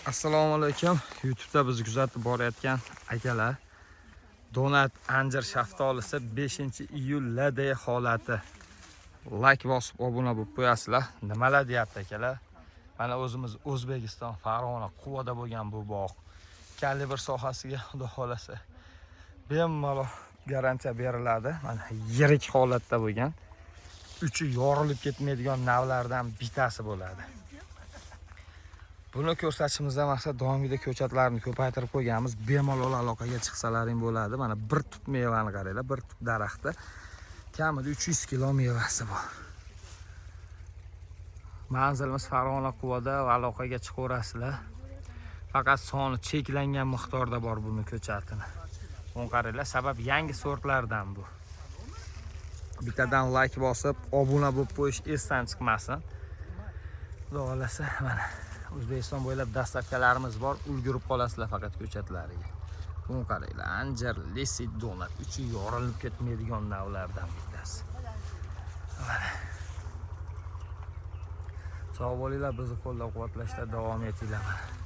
Assalomu alaykum. YouTube'da bizni kuzatib borayotgan akalar. Donat anjir shaftolisi 5-iyul LD holati. Like bosib obuna bo'lib qo'yasizlar. Nimalar deyapti akalar? Mana o'zimiz O'zbekiston Farg'ona Quvada bo'lgan bu bog'. Kalibr sohasiga, xudo xolasa, bemalol garantiya beriladi. Mana yirik holatda bo'lgan. Uchi yorilib ketmaydigan navlardan bittasi bo'ladi. Buni ko'rsatishimizdan maqsad doimgidek ko'chatlarni ko'paytirib qo'yganmiz. Bemalol aloqaga chiqsalaring bo'ladi. Mana bir tup mevani qaranglar, bir tup daraxtda kamida 300 kilo mevasi bor. Manzilimiz Farg'ona Quvada, aloqaga chiqaverasizlar. Faqat soni cheklangan miqdorda bor buni ko'chatini. Buni qaranglar, sabab yangi sortlardan bu. Bittadan like bosib, obuna bo'lib qo'yish esdan chiqmasin. Xudo xolasa, mana O'zbekiston bo'ylab доставка larimiz bor, ulgurib qolasizlar faqat ko'chatlariga. Buni qaranglar, anjir Lesi Donat, uchi yorilib ketmaydigan navlardan bittasi. Mana. Sog' bo'linglar, bizni qo'llab-quvvatlashda davom etinglar mana.